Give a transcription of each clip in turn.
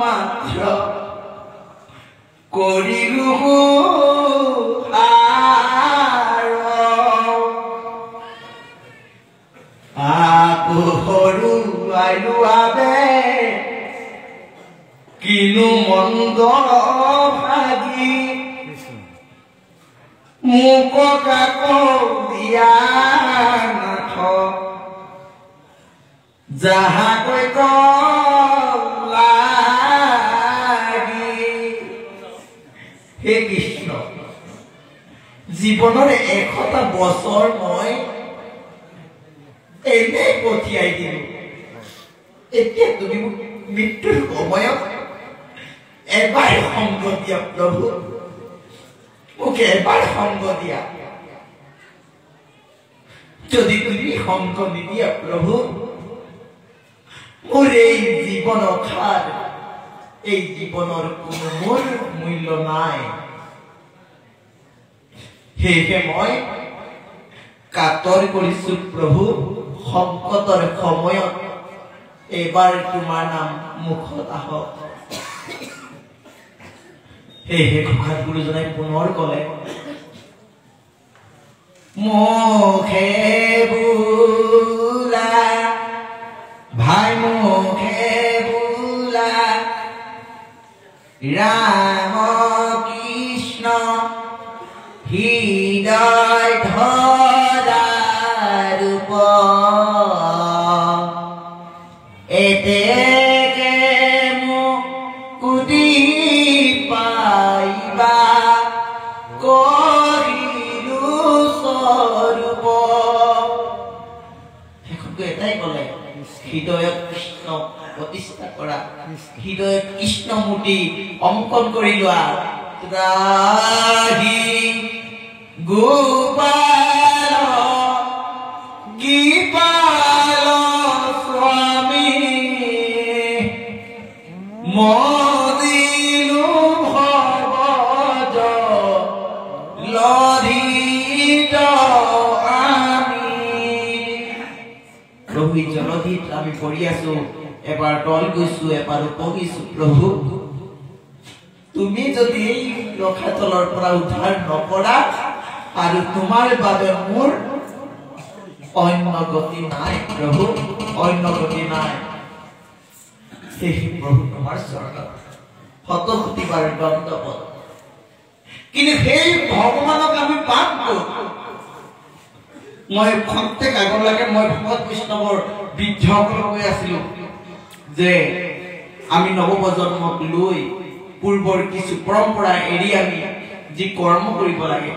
মাত্ৰ কৰিলো আকৌ হৰুৱাইলো আবে কিনো মন্দ ভাগি মোক কাকো দিয়া নাথ যাহা কৈ লাগি। হে কৃষ্ণ, জীৱনৰ 100টা বছৰ মই এনেই পঠিয়াই দিলো। এতিয়া তুমি মোক মৃত্যুৰ সময়ত এবাৰ সংগ দিয়া প্ৰভু, মোক এবাৰ সংগ দিয়া। যদি তুমি সংগ নিদিয়া প্ৰভু, মোৰ এই জীৱন অসাৰ, এই জীৱনৰ কোনো মোৰ মূল্য নাই। সেয়েহে মই কাতৰ কৰিছো প্ৰভু, সংকটৰ সময়ত এবাৰ তোমাৰ নাম মুখত আহক। সেয়েহে ঘোষাত গুৰুজনাই পুনৰ কলে, মুখে বোলা ভাই মুখে বোলা ৰাম কৃষ্ণ হৃদয় ধৰা ৰূপ এতেকে মুকুতি পাইবা কহিলো স্বৰূপ। শেষত গৈ এটাই ক'লে, হৃদয়ত কৃষ্ণ প্ৰতিষ্ঠা কৰা, হৃদয়ত কৃষ্ণ মূৰ্তি অংকন কৰি লোৱা। ত্ৰাহি গোপাল কৃপাল স্বামী মদিলো ভৱ লধিত আমি। প্ৰভু, জলধিত আমি পৰি আছো, এবাৰ তল গৈছো, এবাৰ উপঙিছো। প্ৰভু, তুমি যদি এই ৰখাতলৰ পৰা উদ্ধাৰ নকৰা আৰু তোমাৰ বাবে মোৰ অন্য গতি নাই প্ৰভু, অন্য গতি নাই। সেই প্ৰভু তোমাৰ চৰণত শতকোটিবাৰ দণ্ডপদ। কিন্তু সেই ভগৱানক আমি পাম ক'ত? মই খন্তেক আগলৈকে মই ভগৱত বৈষ্ণৱৰ বৃদ্ধসকলক কৈ আছিলো যে আমি নৱপ্ৰজন্মক লৈ পূৰ্বৰ কিছু পৰম্পৰা এৰি আমি যি কৰ্ম কৰিব লাগে,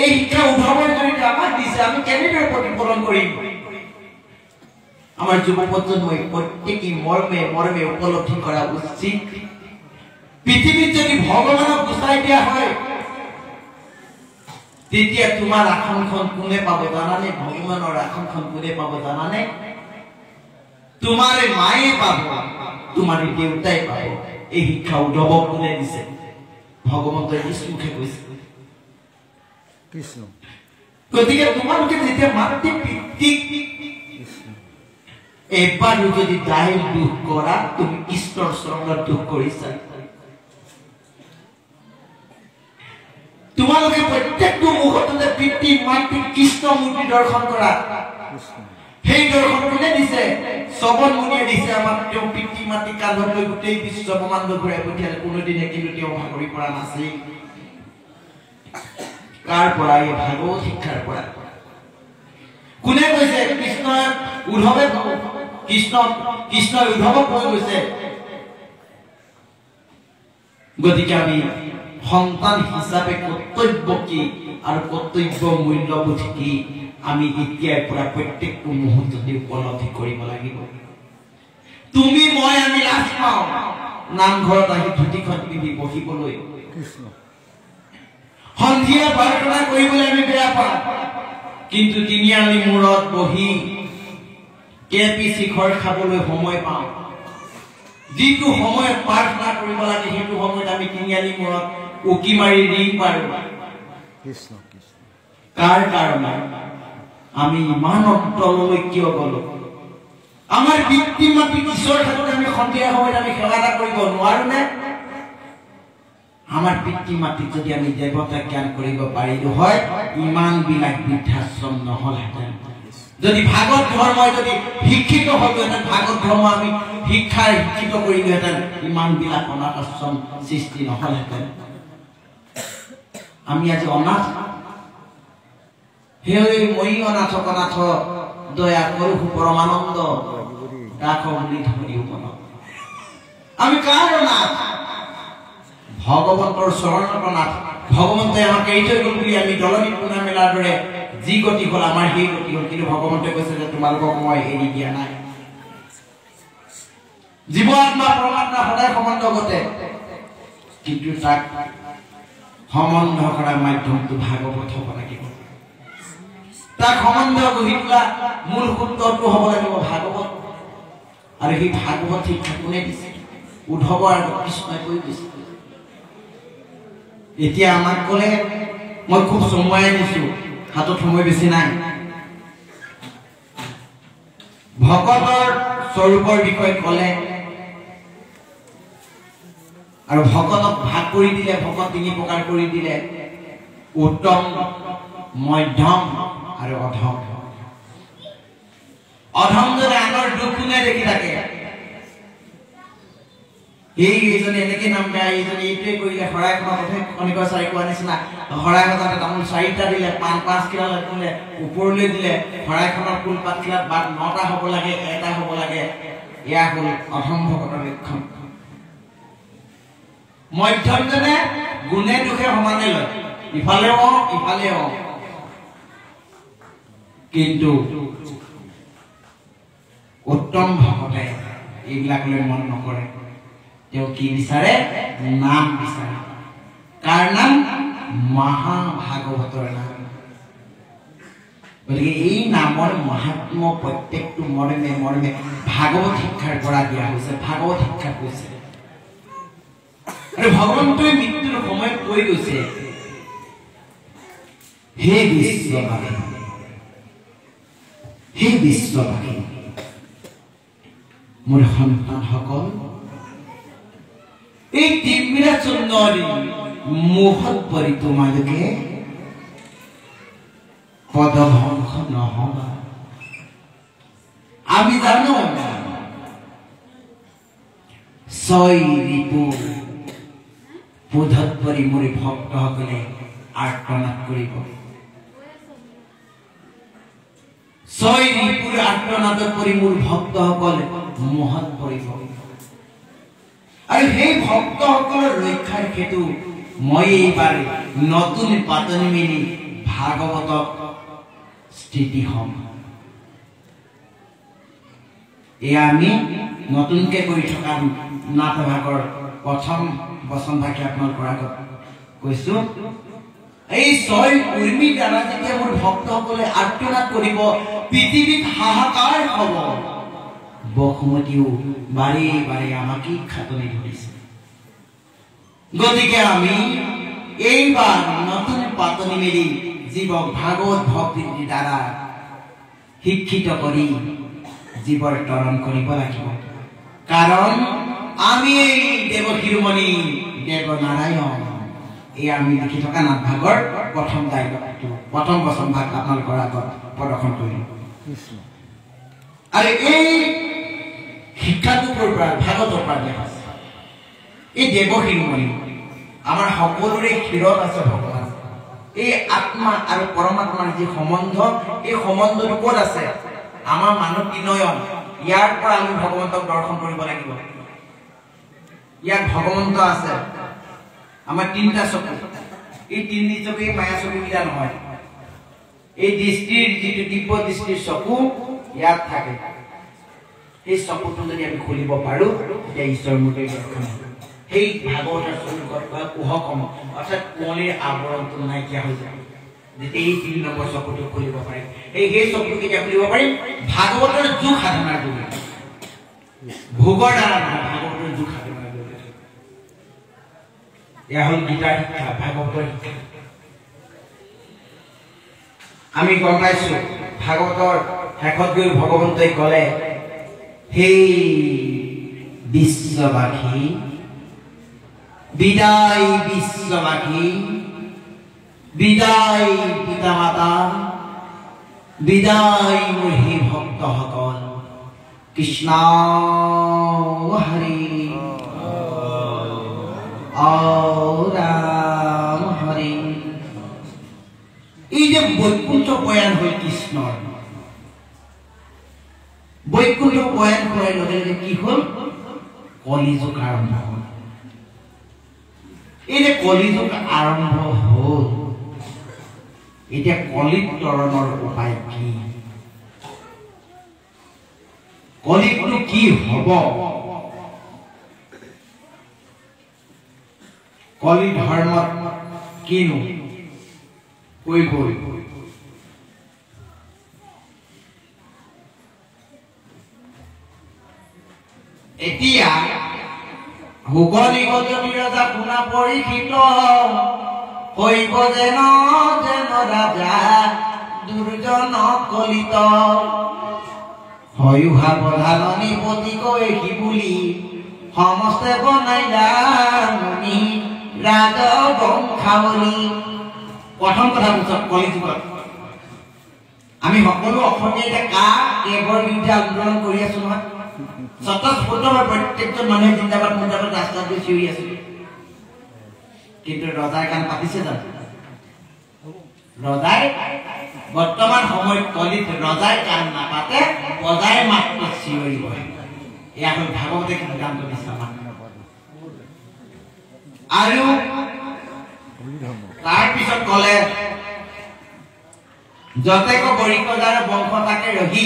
এই শিক্ষা উদ্ভাৱৰ জৰিয়তে আমাক দিছে, আমি কেনেদৰে প্ৰতিফলন কৰিম? আমাৰ যুৱ প্ৰজন্মই প্ৰত্যেকেই মৰ্মে মৰ্মে উপলব্ধি কৰা উচিত। পৃথিৱীত যদি ভগৱানক গুচাই দিয়া হয়, তেতিয়া তোমাৰ আসনখন কোনে পাব জানানে? ভগৱানৰ আসনখন কোনে পাব জানানে? তোমাৰ মায়ে পাব, তোমাৰ দেউতাই পাব। এই শিক্ষা উদ্ধৱক কোনে দিছে? ভগৱন্তই নিজ মুখে কৈছে। কৃষ্ণ। গতিকে তোমালোকে যেতিয়া মাতৃ পিতৃক এবাৰো যদি দাইল দুখ কৰা, তুমি কৃষ্ণৰ চৰণত দুখ কৰিছা। তোমালোকে প্ৰত্যেকটো মুহূৰ্ততে পিতৃ মাতৃ কৃষ্ণ মূৰ্তি দৰ্শন কৰা। সেই দৰ্শন কোনে দিছে? শ্ৰৱণ মুনিয়ে দিছে আমাক। তেওঁ পিতৃ মাতৃ কান্ধত লৈ গোটেই বিশ্ব ব্ৰহ্মাণ্ড ঘূৰাই পঠিয়ালে, কোনোদিনে কিন্তু তেওঁ ভাগৰি পৰা নাছিল। কাৰ পৰা? এই ভাগৱত শিক্ষাৰ পৰা। কোনে কৈছে? কৃষ্ণই উদ্ধৱে, কৃষ্ণই উদ্ধৱক কৈ গৈছে। গতিকে আমি সন্তান হিচাপে কৰ্তব্য কি আৰু কৰ্তব্য মূল্যবোধ কি আমি এতিয়াৰ পৰা প্ৰত্যেকটো মুহূৰ্ততে উপলব্ধি কৰিব লাগিব। তুমি মই আমি লাজ পাওঁ নামঘৰত আহি ধুতিখন পিন্ধি বহিবলৈ, সন্ধিয়া প্ৰাৰ্থনা কৰিবলৈ আমি বেয়া পাওঁ, কিন্তু তিনিআলি মূৰত বহি কেপি শিখৰ খাবলৈ সময় পাওঁ। যিটো সময়ত প্ৰাৰ্থনা কৰিব লাগে সেইটো সময়ত আমি তিনিআলি মূৰত উকি মাৰি ৰিং পাৰো। কাৰ কাৰণে আমি ইমান তললৈ কিয় গলো? আমাৰ পিতৃ মাতৃ ঈশ্বৰ থাকোঁতে আমি সন্ধিয়া সময়ত আমি সেৱা এটা কৰিব নোৱাৰোনে? আমাৰ পিতৃ মাতৃক যদি আমি দেৱতা জ্ঞান কৰিব পাৰিলো হয়, ইমানবিলাক বৃদ্ধাশ্ৰম নহ'লহেঁতেন। যদি ভাগৱত ধৰ্মই যদি শিক্ষিত হ'লোহেঁতেন, ভাগৱত ধৰ্ম আমি শিক্ষাৰ শিক্ষিত কৰিলোহেঁতেন, ইমানবিলাক অনাথ আশ্ৰম সৃষ্টি নহ'লহেঁতেন। আমি আজি অনাথ। সেই মই অনাথ অনাথ দয়া কৰোঁ পৰমানন্দ ৰাখ বুলি ধৰিও মনত। আমি কাৰ অনাথ? ভগৱন্তৰ চৰণত অনাথ। ভগৱন্তই আমাক এৰি থৈ গ'ল বুলি আমি দলনিত পোনা মেলাৰ দৰে যি গতি হ'ল আমাৰ সেই গতি হ'ল। কিন্তু ভগৱন্তই কৈছে যে তোমালোকক মই এৰি দিয়া নাই। জীৱ আত্মা পৰমাত্মা সদায় সম্বন্ধ ঘটে, কিন্তু তাক সম্বন্ধ কৰাৰ মাধ্যমটো ভাগৱত হ'ব লাগিব। তাক সম্বন্ধ গঢ়ি তোলা মূল সূত্ৰটো হ'ব লাগিব ভাগৱত। আৰু সেই ভাগৱত শিক্ষা কোনে দিছে? উদ্ধৱৰ আগত কৃষ্ণই কৈ গৈছে। এতিয়া আমাক ক'লে, মই খুব চমুৱাই দিছো, হাতত সময় বেছি নাই। ভকতৰ স্বৰূপৰ বিষয়ে ক'লে আৰু ভকতক ভাগ কৰি দিলে। ভকত তিনি প্ৰকাৰ কৰি দিলে, উত্তম, মধ্যম আৰু অধম। অধমজনে আনৰ দুখ কোনে দেখি থাকে, এই এইজনে এনেকে নাম গায়, এইজনে এইটোৱে কৰিলে। শৰাইখনত খনিকৰ চাৰি কোৱা নিচিনা শৰাইখনতে তামোল 4টা দিলে, পাণ 5 খিলা দিলে, ওপৰলৈ দিলে। শৰাইখনৰ ফুল পাতখিলাত বাট 9টা হ'ব লাগে, 1টা হ'ব লাগে। এয়া হ'ল অধম ভকতৰ লক্ষণ। মধ্যমজনে গুণে দুখে সমানে লয়, ইফালেও অ ইফালেও অ। কিন্তু উত্তম ভকতে এইবিলাকলৈ মন নকৰে। তেওঁ কি বিচাৰে? নাম বিচাৰে। কাৰ নাম? মহাভাগৱতৰ নাম। গতিকে এই নামৰ মহাত্ম প্ৰত্যেকটো মৰ্মে মৰ্মে ভাগৱত শিক্ষাৰ পৰা দিয়া হৈছে, ভাগৱত শিক্ষা কৈছে। আৰু ভগৱন্তই মৃত্যুৰ সময়ত কৈ গৈছে, হে বিশ্ববাসী, হে বিশ্ববাসী, মোৰ সন্তানসকল, এই তিমিৰাচন্দ্ৰৰ মোহত পৰি তোমালোকে পদভংস নহবা। আমি জানো 6 ৰিপু বোধত পৰি মোৰ ভক্তসকলে আৰ্তনাদ কৰিব। 6 ৰিপুৰ আৰ্তনাদত পৰি মোৰ ভক্তসকল মোহত পৰিব। আৰু সেই ভক্তসকলৰ ৰক্ষাৰ হেতু মই এইবাৰ নতুন পাতনি মেলি ভাগৱতক স্থিতি হ'ম। এয়া আমি নতুনকে কৰি থকা নাটভাগৰ প্ৰথম বচন ভাগি আপোনালোকৰ আগত কৈছো। এই 6 উৰ্মিৰ দ্বাৰা যেতিয়া মোৰ ভক্তসকলে আৰ্তনাদ কৰিব, পৃথিৱীত হাহাকাৰ হ'ব। বসুমতীও বাৰে বাৰে আমাকেই খাটনি ধৰিছে। গতিকে আমি এইবাৰ নতুন পাতনি মেলি জীৱক ভাগৱত ভক্তিৰ দ্বাৰা শিক্ষিত কৰি জীৱৰ তৰণ কৰিব লাগিব। কাৰণ আমি এই দেৱ শিৰোমণি দেৱ নাৰায়ণ। এই আমি লিখি থকা নাটভাগৰ প্ৰথম ডাইলগটো, প্ৰথম বচন ভাগ আপোনালোকৰ আগত প্ৰদৰ্শন কৰিলো। আৰু এই শিক্ষাটো ক'ৰ পৰা? ভাগৱতৰ পৰা দিয়া হৈছে। এই দেৱ শিৰোমণি আমাৰ সকলোৰে শিৰত আছে ভগৱান। এই আত্মা আৰু পৰমাত্মাৰ যি সম্বন্ধ, এই সম্বন্ধটো ক'ত আছে? আমাৰ মানৱ নয়ন, ইয়াৰ পৰা আমি ভগৱন্তক দৰ্শন কৰিব লাগিব। ইয়াত ভগৱন্ত আছে। আমাৰ 3টা চকু, এই 3 চকু এই মায়া চকুকেইটা নহয়। এই দৃষ্টিৰ যিটো দিব্য দৃষ্টিৰ চকু ইয়াত থাকে, সেই চকুটো যদি আমি খুলিব পাৰো, তেতিয়া ঈশ্বৰ মূৰ্তিৰ দৰ্শন হ'ব। সেই ভাগৱতৰ চকুত কয় কুহকম, অৰ্থাৎ কুঁৱলীৰ আৱৰণটো নাইকিয়া হৈ যায় যেতিয়া এই 3 নম্বৰ চকুটো খুলিব পাৰিম। সেই চকুটো কেতিয়া খুলিব পাৰিম? ভাগৱতৰ যোগ সাধনাৰ জৰিয়তে, ভোগৰ দ্বাৰা নহয়, ভাগৱতৰ যোগ সাধনাৰ জৰিয়তে। এয়া হ'ল গীতাৰ শিক্ষা, ভাগৱতৰ শিক্ষা। আমি গম পাইছো ভাগৱতৰ শেষত গৈ ভগৱন্তই ক'লে, সেই বিশ্ববাসী, বিদায় বিশ্ববাসী, বিদায় পিতা মাতা, বিদায় মোৰ সেই ভক্তসকল। কৃষ্ণ হৰি ৰাম হৰি। এই যে বৈকুণ্ঠ প্ৰয়াণ হ'ল কৃষ্ণৰ, বৈকুণ্ঠ প্ৰয়াণ কৰাৰ লগে লগে কি হ'ল? কলিযুগ আৰম্ভ হ'ল। এই যে কলিযুগ আৰম্ভ হ'ল, এতিয়া কলিত তৰণৰ উপায় কি? কলিতনো কি হ'ব? কলি ধৰ্মত কিনো কৈ গ'ল? এতিয়া শুকনি ৰজা শুনা পৰীক্ষিত কৈব যেন যেন ৰাজা দুৰ্জন কলিত হয়ুহা প্ৰধাননী পতি কৈ সি বুলি সমস্তে বনাইলা মুনি ৰাজ বংশাৱলী। প্ৰথম কথা কৈছ, কলিযুগত আমি সকলো অসমীয়া এতিয়া কা কেবৰ বিৰুদ্ধে আন্দোলন কৰি আছো নহয়। স্বতঃস্ফূৰ্তভাৱে প্ৰত্যেকজন মানুহে জিন্দাবাদ মুন্দাবাদ ৰাস্তাত গৈ চিঞৰি আছে, কিন্তু ৰজাই কাণ পাতিছে জানো? ৰজাই বৰ্তমান সময়ত কলিত ৰজাই কাণ নাপাতে, প্ৰজাই মাত্ৰ চিঞৰিব। এয়া হ'ল ভাগৱতে সিদ্ধান্ত দিছে আমাক। আৰু তাৰপিছত কলে যতেক বৰিকজাৰ বংশ তাকে ৰহি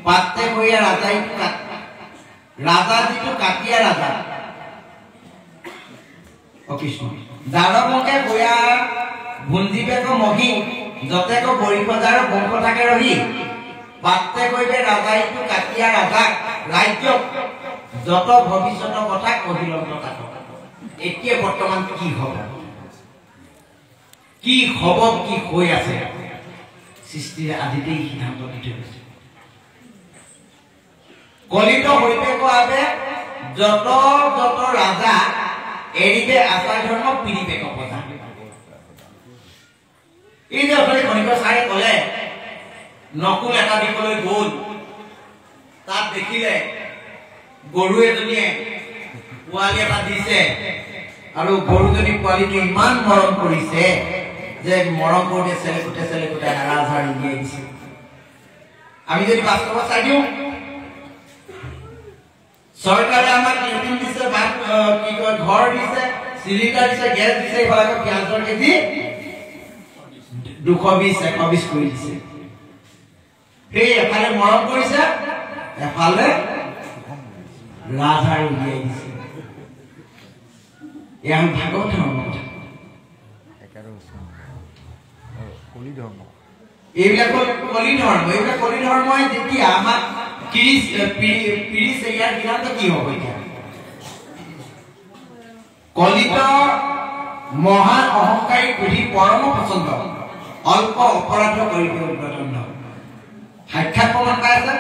পাতে কৰিয়া ৰাজাই ৰাজা যিটো কাতিয়া ৰাজা কৃষ্ণ যাৰ বংশে গয়া ভুঞ্জিবেক মহি যতেক বৰিকজাৰ বংশ থাকে ৰহি পাতে কৰিবে ৰাজাইটো কাতিয়া ৰাজাক ৰাজ্য যত ভৱিষ্যতৰ কথা কহিলন্ত তাক। এতিয়া বৰ্তমান কি হ'ব, কি হ'ব, কি হৈ আছে, সৃষ্টিৰ আদিতেই সিদ্ধান্ত দি থৈ গৈছে। কলিত হৈতে কোৱাবে যত যত ৰাজা এৰিবে আচাৰ ধৰ্ম পিৰিবে প্ৰজা। এই যে অথনি খনিকৰ ছাৰে ক'লে নকুল এটা দিবলৈ গ'ল, তাত দেখিলে গৰু এজনীয়ে পোৱালি এটা দিছে আৰু গৰুজনী পোৱালিটো ইমান মৰম কৰিছে যে মৰম কৰোঁতে চেলেকুটে চেলেকুটে ৰাজহাড় উলিয়াই দিছে। আমি যদি বাস্তৱত চাই দিওঁ, চৰকাৰে আমাক লেট্ৰিন দিছে, কি কয় ঘৰ দিছে, চিলিণ্ডাৰ দিছে, গেছ দিছে, এইফালে আকৌ পিঁয়াজৰ কেজি 220 120 কৰি দিছে। সেই এফালে মৰম কৰিছে, এফালে ৰাজহাড় উলিয়াই দিছে। এয়া হ'ল ভাগৱত ধৰ্মৰ কথা। এইবিলাক হ'ল কলি ধৰ্ম। এইবিলাক কলি ধৰ্মই যেতিয়া আমাক পিৰিছে, ইয়াৰ সিদ্ধান্ত কি হ'ব এতিয়া? কলিত মহা অহংকাৰী কুধি পৰম পচন্দ অল্প অপৰাধ কৰিব উগ্ৰদণ্ড। সাক্ষাৎ প্ৰমাণ পাই আছে।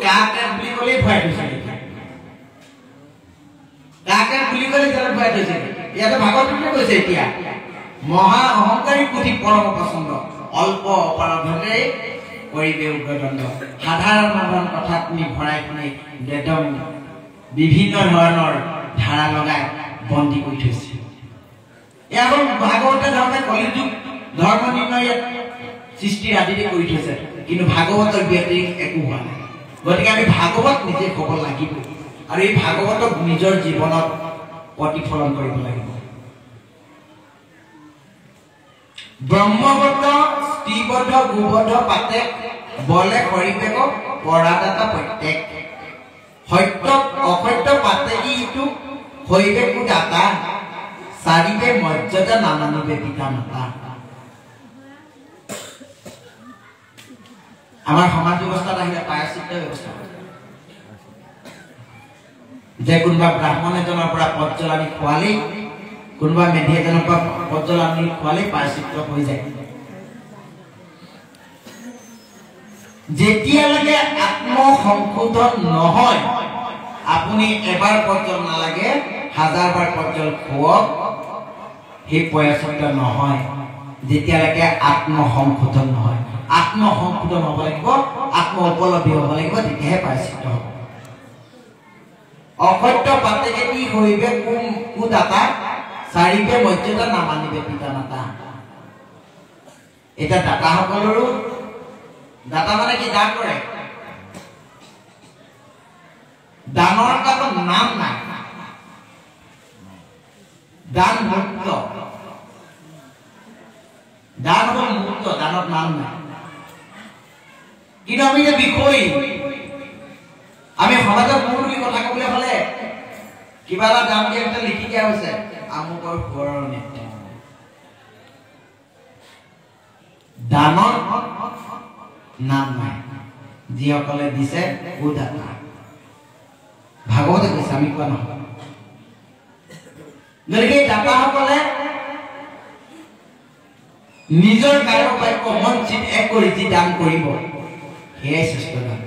কাকে বুলি ক'লেই ভয় থৈছে, কাকে বুলি ক'লে জেলত ভৰাই থৈছে। ইয়াতে ভাগৱততে কৈছে এতিয়া মহা অহংকাৰী কুধি পৰম পচন্দ অল্প অপৰাধতে কৰিবে উগ্ৰদণ্ড। সাধাৰণ সাধাৰণ কথাত নি ভৰাই পিনি একদম বিভিন্ন ধৰণৰ ধাৰা লগাই বন্দী কৰি থৈছে। এয়া হ'ল ভাগৱতে ধৰ্মে কলিযুগ ধৰ্ম নিৰ্ণয় ইয়াত সৃষ্টিৰ আদিতে কৰি থৈছে, কিন্তু ভাগৱতৰ ব্যতিৰেক একো হোৱা নাই। গতিকে আমি ভাগৱত নিজে ক'ব লাগিব আৰু এই ভাগৱতক নিজৰ জীৱনত প্ৰতিফলন কৰিব লাগিব। ব্ৰহ্মবদ্ধ স্ত্ৰীবদ্ধ গোবদ্ধ পাতে বলে হৰিবেক পৰাদাতা প্ৰত্যেক সত্য অসত্য পাতে ইটো হৈবে দাতা চাৰিবে মৰ্যাদা নামানিবে পিতা মাতা। আমাৰ সমাজ ব্যৱস্থাত আহিলে প্ৰায়শ্চিত্ত ব্যৱস্থা, যে কোনোবা ব্ৰাহ্মণ এজনৰ পৰা পজ্জল আনি খোৱালেই, কোনোবা মেধি এজনৰ পৰা পজ্জল আনি খোৱালেই প্ৰায়শ্চিত্ত হৈ যায়। যেতিয়ালৈকে আত্মসংশোধন নহয়, আপুনি এবাৰ প্ৰজ্বল নালাগে, হাজাৰবাৰ প্ৰজ্বল খুৱক, সেই পয়সত্ব নহয় যেতিয়ালৈকে আত্মসংশোধন নহয়। আত্মসংশোধন হ'ব লাগিব, আত্ম উপলব্ধি হ'ব লাগিব, তেতিয়াহে প্ৰায়শ্চিত্ত হ'ব। অসত্য পাতেকে কি হইবে কুদাতা, চাৰিবে মৰ্যাদা নামানিবে পিতা মাতা। এতিয়া দাতাসকলৰো, দাতা মানে কি, দান কৰে, দানৰ এটা নাম নাই, দান মুক্ত, দান হ'ল মুক্ত, দানত নাম নাই। কিন্তু আমি যে বিষয়, আমি সমাজত মোৰ বুলি কথা কবলৈ হলে কিবা এটা দাম দিয়া লিখি দিয়া হৈছে আমুকৰ সোঁৱৰণে। দানত নাম নাই, যিসকলে দিছে দাতা। ভাগৱতে কৈছে, আমি কোৱা নহয়। গতিকে দাতাসকলে নিজৰ কাৰ্য বাক্য মন চিত এক কৰি যি দান কৰিব সেয়াই শ্ৰেষ্ঠ দান।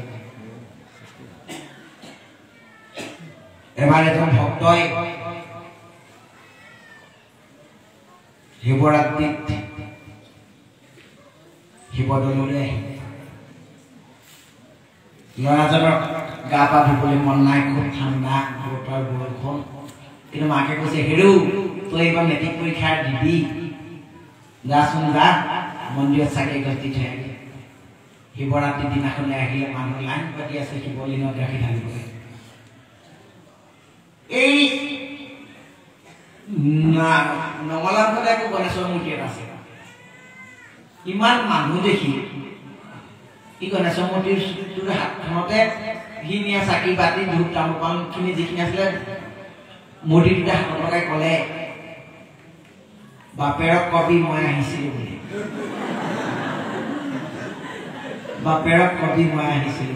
এবাৰ এজন ভক্তই শিৱৰাত্ৰিত শিৱদৌললৈ আহিলে। ল'ৰাজনৰ গা পা ধুবলৈ মন নাই, খুব ঠাণ্ডা বতৰ, বৰষুণ। কিন্তু মাকে কৈছে, হেৰৌ তই এইবাৰ মেট্ৰিক পৰীক্ষা দিবি, যাচোন যা মন্দিৰত চাকি গছ দি থৈ আহি। শিৱৰাত্ৰিৰ দিনাখনলৈ আহিলে, মানুহ লাইন পাতি আছে শিৱলিঙত গাখীৰ ঢালিবলৈ। এই নঙলামুখতে আকৌ গণেশৰ মূৰ্তি এটা আছে। ইমান মানুহ দেখি ই গণেশৰ মূৰ্তিটোৰ হাতখনতে সি নিয়া চাকি বাতি ধূপ তামোল পাণখিনি যিখিনি আছিলে মূৰ্তিটোতে হাতত লগাই ক'লে, বাপেৰক কবি মই আহিছিলো বুলি, বাপেৰক কবি মই আহিছিলো।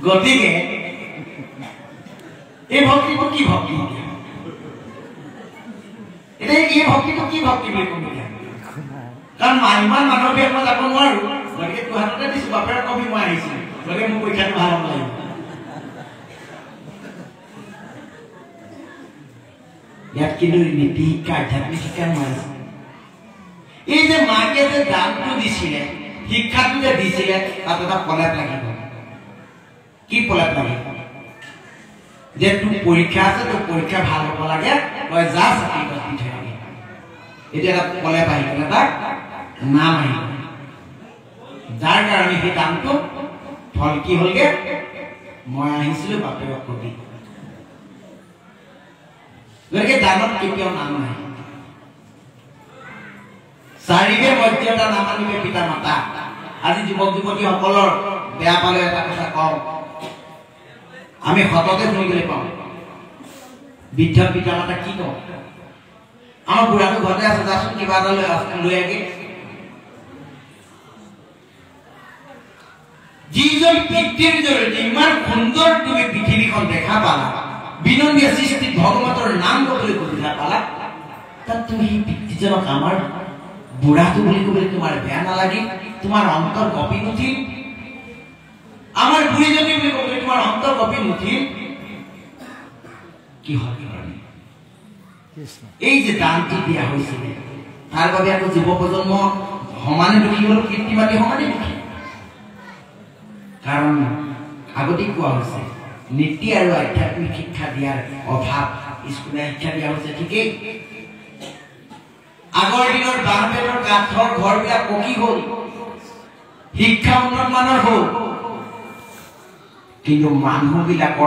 গতিকে এই ভক্তিটো কি ভক্তি? এতিয়া এই ভক্তিটো কি ভক্তি বুলি ক'ম এতিয়া? কাৰণ ইমান মানুহৰ ভিৰত মই যাব নোৱাৰো, গতিকে তোৰ হাততে দিছো, বাপেৰক কবি মই আহিছিলো, গতিকে মোৰ পৰীক্ষাটো ভাল হ'ব লাগিব। ইয়াত কিন্তু নীতি শিক্ষা, আধ্যাত্মিক শিক্ষা নহয়। এই যে মাকে যে দানটো দিছিলে, শিক্ষাটো যে দিছিলে, তাত এটা প্ৰলেপ লাগিব। কি প্ৰলেপ লাগিব? যে তোৰ পৰীক্ষা আছে, তোৰ পৰীক্ষা ভাল হ'ব লাগে, তই যা চাকৰি গছ দি থৈ আহি। এতিয়া এটা প্ৰলেপ আহি গ'ল, এটা নাম আহি গ'ল, যাৰ কাৰণে সেই দানটো ফল কি হ'লগে, মই আহিছিলো বাপেৰক কবি। গতিকে দানত কেতিয়াও নাম নাই। চাৰিবে মৰ্যাদা নামানিবে পিতা মাতা। আজি যুৱক যুৱতীসকলৰ বেয়া পালে এটা কথা কওঁ, আমি সততে শুনিবলৈ পাওঁ, বৃদ্ধ পিতা মাতা কি কওঁ, আমাৰ বুঢ়াটো ঘৰতে আছে, যাচোন কিবা এটা লৈ আগে। যিজন পিতৃৰ জৰিয়তে ইমান সুন্দৰ তুমি পৃথিৱীখন দেখা পালা, বিনন্দীয়া সৃষ্টিত ভগৱন্তৰ নাম ল'বলৈ সুবিধা পালা, তাত তুমি সেই পিতৃজনক আমাৰ বুঢ়াটো বুলি ক'বলৈ তোমাৰ বেয়া নালাগিল, তোমাৰ অন্তৰ কঁপি নুঠিল? আমাৰ বুঢ়ীজনী বুলি ক'বলৈ তোমাৰ অন্তৰ কঁপি নুঠিল? কিহৰ কাৰণে? এই যে দানটো দিয়া হৈছিলে, তাৰ বাবে আকৌ যুৱ প্ৰজন্ম সমানে দুখী হ'ল, পিতৃ মাতৃ সমানে দুখী। কাৰণ আগতেই কোৱা হৈছে, নীতি আৰু আধ্যাত্মিক শিক্ষা দিয়াৰ অভাৱ। স্কুলীয়া শিক্ষা দিয়া হৈছে ঠিকেই, আগৰ দিনৰ বাঁহ বেতৰ কাঠৰ ঘৰবিলাক পকী হ'ল, শিক্ষা উন্নত মানৰ হ'ল, কিন্তু মানুহবিলাকৰ